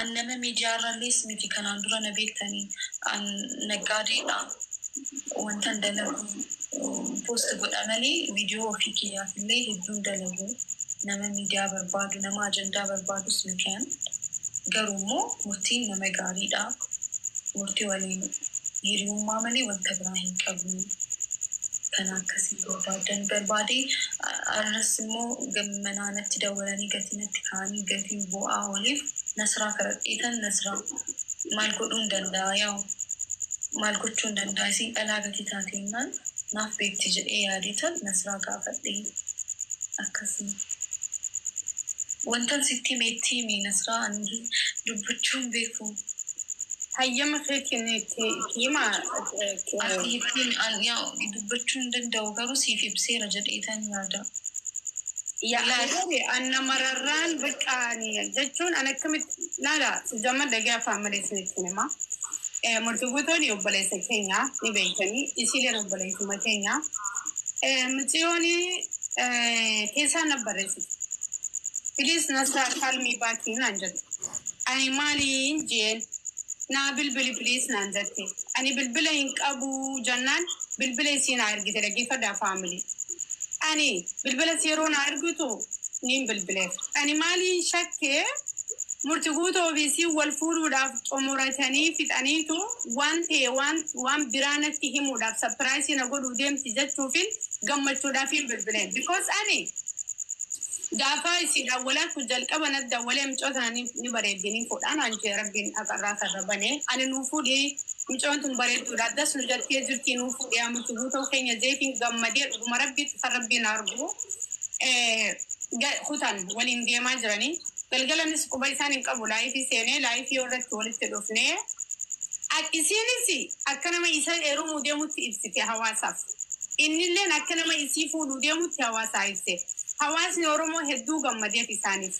An nama miidiyaarrallees miti, kanaan dura na beektanii. An naggaadeedha. Wantan dalagu post godha malee viidiyoo ofii kiyyaaf illee hedduun dalagu. Nama miidiyaa barbaadu, nama ajandaa barbaadus miti an. Garuu immoo Murtiin nama gaariidha. Murtii waliin hiriyummaa malee wanta biraa hin qabnu. Kana akkasii barbaaddan barbaade. Arras immoo manaa natti dawwalanii gatii natti kaa'anii gatiin bu'aa ooleef Nasraa kadhadheetan. Nasraa, maal godhuun danda'a, yaa'u maal gochuun danda'a, isiin dhalaa gatii taateennaan naaf beekti jedhee yaadeetan Nasraa gaafadhe. Akkasii. Wantan sitti hime itti himi Nasraa, ani dubbachuu hin beeku. Hayyama keetiin itti hima. Ati itti himi, an yaa'u dubbachuu hin danda'u, garuu siif ibseera jedheetan yaada. Yaa ani bari an nama rarraan bakka ani jechuun an akkamitti laala sijamma dhagee afaan malee isinitti hima. Murtii guutuun obboleessa keenya ni beektanii, isiileen obboleessuma keenya. Muciyoon keessaan na barreessite. "Please Nasraa, call me back" naan jette. Ani maaliin jeen, "Naa bilbili please" naan jette. Ani bilbila hin qabu jennaan bilbila isii naa ergite. Dhaggeeffadhaa family. Ani bilbila isii yeroo naa ergitu niin bilbileef. Ani maaliin shakkee, Murti Guutoo fi isiin wal fuudhuudhaaf xumuratanii fixaniitu waan ta'e waan biraa natti himuudhaaf surprise na godhuu deemti jechuufin gammachuudhaafin bilbileen. Because ani gaafa isiidhaan walaakku jalqaba natti dawwalee, "Mucoo tana ni bareeddi, ni fuudhaa" naan jee. Rabbiin haqarraa karra banee ani, "Nuu fuudhii, mucoon tun bareedduudha, addas nu jettee jirti, nuu fuudhii yaa Murti Guutoo keenya" jeetiin gammadee, dhuguma Rabbiitti kan Rabbiin argu kutan waliin deemaa jiranii. Galgalanis quba isaan hin qabu, live seenee live irratti walitti dhufnee, isiinis akka nama isa heerumuu deemutti ibsite hawaasaaf. Innilleen akka nama isii fuudhuu deemutti hawaasaa ibse. Hawaasni Oromoo hedduu gammadeef isaaniif.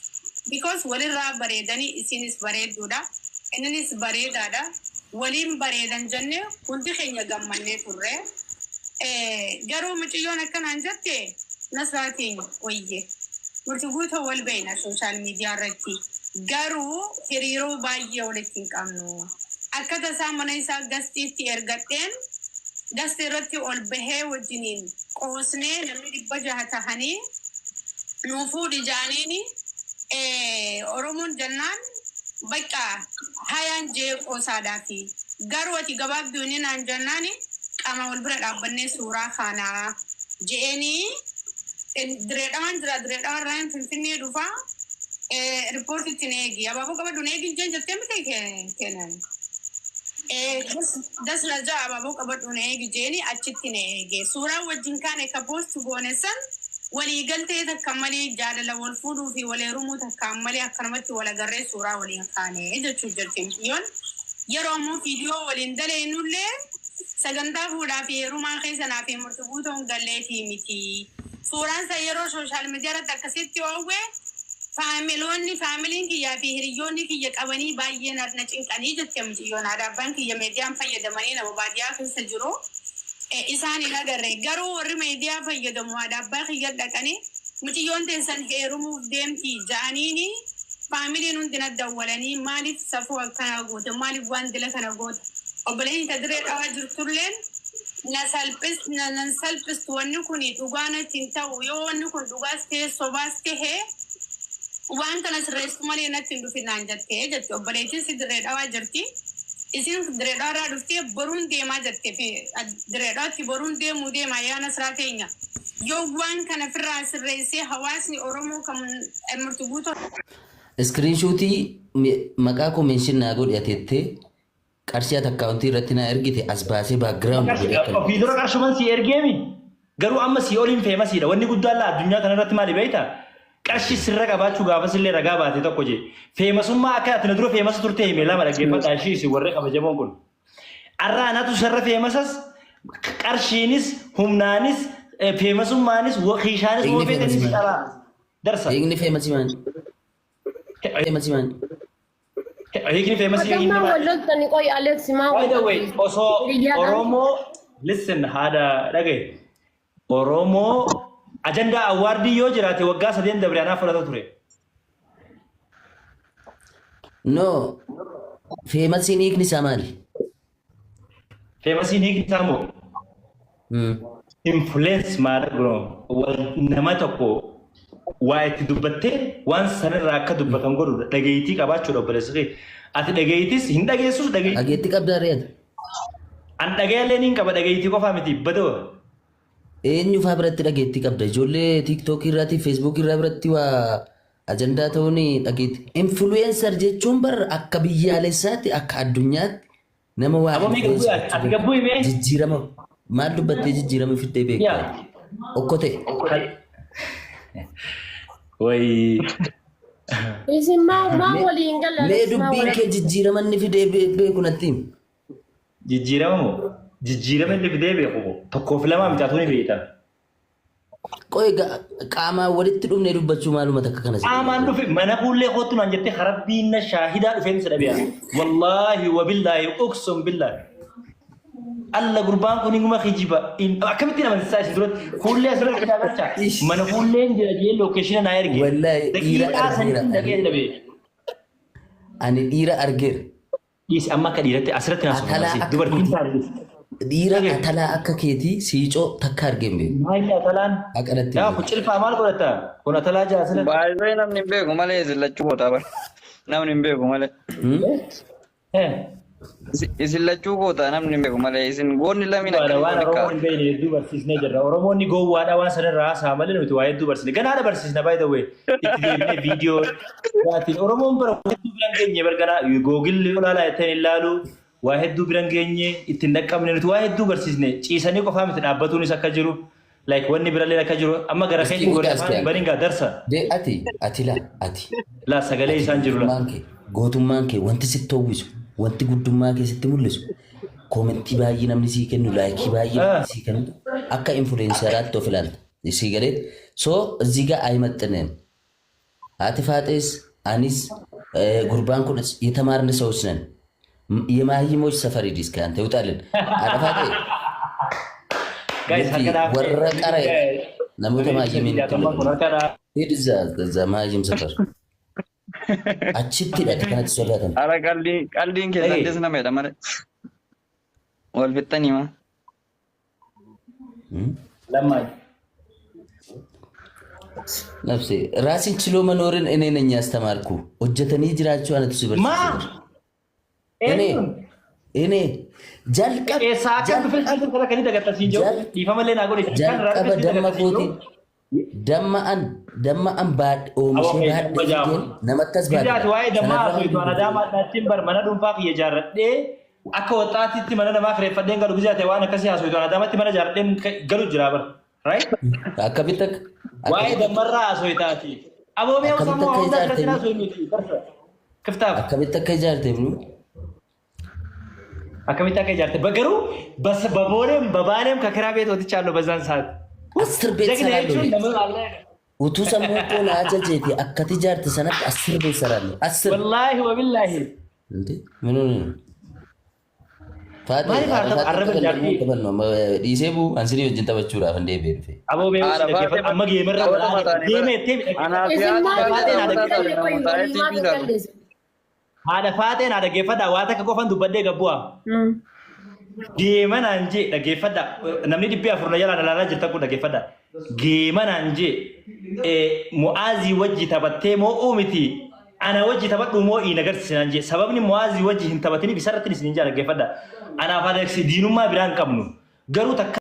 Because walirraa bareedanii, isiinis bareedduudha. Inninis bareedaadha. Waliin bareedan jennee hundi keenya gammannee turre. Garuu mucayyoon akkanaan jette, "Nasraatiin wayye. Murti Guutoo wal beekna social media irratti. Garuu hiriiroo baay'ee walitti hin qabnu. Akka tasaa mana isaa guestiitti ergadheen, guest irratti ol bahee wajjiniin qoosnee, namni 600 tahanii nuu fuudhi jaaniini Oromoon jennaan, bakka hayaan jee qoosaadhaafi. Garuu ati gabaabduu inni naan jennaani qaama wal bira dhaabbannee suuraa kaanaa je'eenii Direedhawaan jira, Direedhawaan irraa Finfinnee dhufaa, airportitti na eegi, abaaboo qabadhu na eegi jeen jettee miti kennan. Das na ja'a, abaaboo qabadhu na eegi jeeni achitti na eege. Suuraa wajjin kaane ka post goone san waliigaltee takka malee, jaalala wal fuudhuu fi wal heerumuu takka malee, akkanumatti wal agarree suuraa waliin kaane jechuu jirti mucayyoon. Yeroo ammoo viidiyoo waliin daleenullee sagantaa fuudhaa fi heerumaa keessa naa fi Murti Guutoon galleetii miti. Suuraan san yeroo social media irratti akkasitti oowwe faamiloonni, faamiliin kiyyaa fi hiriyyoonni kiyya qabanii baay'ee na cinqanii jette mucayyoon. Haadha abbaan kiyya miidiyaan fayyadamanii nama baadiyyaa keessa jiru. Isaan hin agarre. Garuu warri miidiyaa fayyadamu haadha abbaa kiyya dhaqanii, "Mucayyoon teessan heerumuuf deemti" ja'aniini, faamiliin hundi na dawwalanii, "Maaliif safuu akkanaa goote? Maaliif waan dila kana goote?" Obboleeyyiin ta Diree Dhawaa jirtulleen na salphis na nan salphistu. Wanni kun dhugaa natti hin ta'u. Yoo wanni kun dhugaas ta'e sobaas ta'e, waan kana sirreessu malee natti hin dhufin naan jettee jetti. Obboleettiin si Dirree Dhawaa jirti. Isin Dirree Dhawaarraa dhuftee boruun deemaa jette, Dirree Dhawaatti boruun deemuu deema. Yaa Nasraa teenya, yoo waan kana firraa sirreessee hawaasni Oromoo kan Murti Guutoo Screenshotii maqaa koo mention naa godhi ateettee qarshii ati accountii irratti naa ergite as baasee background godhee akka Ofii dura qarshuman si ergeemi. Garuu amma si oliin famousiidha. Wanni guddaan laa addunyaa kana irratti maali beektaa? Qarshii sirra qabaachuu gaafas illee ragaa baate tokko jee. Famousummaa akka ati na dura famous turte hime lama dhaggeeffadhaa ishii isin warri kabajamoon kun. Arraa anatu sirra famousas, qarshiinis, humnaanis, famoussummaanis, kiishaanis Hiikni woo feetanis famousii maali? dhalaa. Darsa. Hiikni famousii maali? Famousii maali? Hiikni famousii hiikni Mootummaan maali? wal loltanii qoy Alex maa By wal the way, loltu? osoo Hiriyyaadhaan Oromoo, listen, haadha dhagaye. Oromoo ajandaa awardii yoo jiraate waggaa 3 dabre anaa fudhata ture. No, famousiin hiikni isaa maali? Famousiin hiikni isaa moo influence maal bro, nama tokko waa itti dubbattee waan sanirraa akka dubbatan godhudha. Dhageettii qabaachuudha, obboleessa kee. Ati dhageettis hin dhageessus dhageettii. Dhageettii qabdaa re'ata. An dhagayallee niin qaba, dhageettii qofaa miti badoo. Eenyu faa biratti dhageettii qabda? Ijoollee TikTokii irratti, Facebookii irraa biratti waa ajandaa ta'uun dhageetti. Influencer jechuun bar akka biyyaalessaatti, akka addunyaatti nama waa Aboo mee influence gabbuu gochuu ati gabbuu himee. Jijjiirama maal dubbattee jijjiirama fiddee beektaa? Okkote. Wayi. Isin maa waliin galan? Mee dubbiin kee jijjiirama inni fidee beeku natti himi. Jijjiirama moo? Jijjiirama inni fidee beeku tokkoof lamaa miti, ni beekta. Qoy, qaamaan walitti dhufnee dubbachuu maaluma takka kana si Qaamaan dhufe mana fuullee kootu naan jettee harabbiin na shaahidaa dhufeen si dhabeera. Wallaahi wabillaahi uqsum billaahi. Alla gurbaan kun inguma kijiba. Akkamittiin amansiisaa isin duratti fuullee asirratti ilaalcha. Mana fuulleen jira jee location naa erge. Wallaahi dhiira Daqiiqaa argeera. sanitti dhaqee dhabee. Ani dhiira argeera. Dhiisi, amma akka dhiiratti asirratti naa Atalaa soofamasi. akka Dubartiin keetii. taate. Dhiira atalaa akka keetii siicoo takka argeen beeku. Maalli atalaan? Akka natti Yaa beeku. kun cilfaa maal godhata? Kun atalaa jaa asirratti. Baay'ee namni hin beeku malee isin lachuu gootaa bara. Namni hin beeku malee. Eh. Isin lachuu gootaa, namni hin beeku malee isin goonni lamiin Waan akkamitti waan walitti Oromoon hin beekne hedduu barsiisnee jirra. Oromoonni gowwaadha, waan sanarraa haasa'a malee nuti waa hedduu barsiisne. Ganaadha barsiisna, by the way. Itti deebinee viidiyoo dhugaatiin Oromoon bara hedduu biran geenye barganaa Googilli olaalaa jetteen ilaalu waa hedduu biran geenye ittiin dhaqqabne. Nuti waa hedduu barsiisne, ciisanii qofaa miti, dhaabbatuunis akka jiru, like wanni birallee akka jiru amma gara Isti keetiin godhe isti afaan baniin gaa darsa. De ati laa ati. Laa sagalee isaan jiru laa. Gootummaan kee wanti sitti hawwisu, wanti guddummaa kee sitti mul'isu, commentii baay'ee namni sii kennu, likeii baay'ee namni sii kennu, akka influenceraatti of ilaalta. Sii galee so እዚህ ጋር አይመጥንም። Haati Faaxees anis gurbaan kunis የተማርን ሰዎች ነን። የማይሞች ሰፈር ሂድ እስኪ አንተ ይውጣልን። Haadha Faaxee Guys, nuti harka dhaabee. warra qara namoota maayyimiin nutti Kun harka dhaabee. ሂድ እዛ እዛ ማይም ሰፈር achitti hidhate kanatti sodaatan. Ara qaldiin keessan Hey. des nama jedha malee. Wal fixxanii maa? Lammaa. ነፍሴ ራስን ችሎ መኖርን እኔ ነኝ ያስተማርኩ። Hojjetanii jiraachuu anatu si Maa? barsiise. እኔ እኔ jalqaba Eessaa akka dhufe kan akka inni dagattasiin jiru dhiifamallee naa godhe. Jalqaba damma kootiin damma an baadhe oomishee baadhe fideen namatti as baadhe. Gizaati waa'ee dammaa haasoftu ana daamaa dhaattiin bar mana dhuunfaa kiyya ijaarradhee akka waxaatitti mana namaa kireeffadheen galu. Gizaate waan akkasii haasoftu ana daamatti mana ijaarradheen galu jira bar. Right? Akkamitti akka Waa'ee dammarraa haasoftaati. Aboomee Akkamitti sammuu akka hunda ijaarte akkasii haasofnuti. Kiftaaf. Akkamitti akka ijaarte nu Akkamitti akka ijaarte garuu በቦሌም በባሌም ከኪራይ ቤት ወጥቻለሁ በዛን ሰዓት። አስር ቤት ጀግና ሰራለሁ። jechuun nama Utuu sammuun koo na ajajeeti akkati ijaarte sanatti 10 ቤት ሰራለሁ። 10 ወላሂ ወቢላሂ። እንዴ ምን ሆነ ነው? Faate Maaliif arraba ijaartii? Dhiisee buu ansinii wajjin taphachuudhaaf hin deebi'ee dhufe. Aboo mee Haadha Faatee amma geemarra tapha mataanii geema bara. ettee Anaa fi Isin haati maal Faatee haadha namoota galle taate qoyi namoota walii TV maal ilaalu. galleesse? Haadha Faateen haadha geeffadhaa, waa takka qofan dubbadhee gabbu'a. Geema naan jee, dhaggeeffadhaa, namni 400 na jalaa ilaalaa jirtan kun dhaggeeffadhaa. Geema naan jee, Mu'aazii wajji taphattee moo miti, ana wajji taphadhu moo hin agarsiise naan jee. Sababni Mu'aazii wajji hin taphatiniif isarratti isin jaa dhaggeeffadhaa. Anaaf Aleksi diinummaa biraa hin qabnu. Garuu takka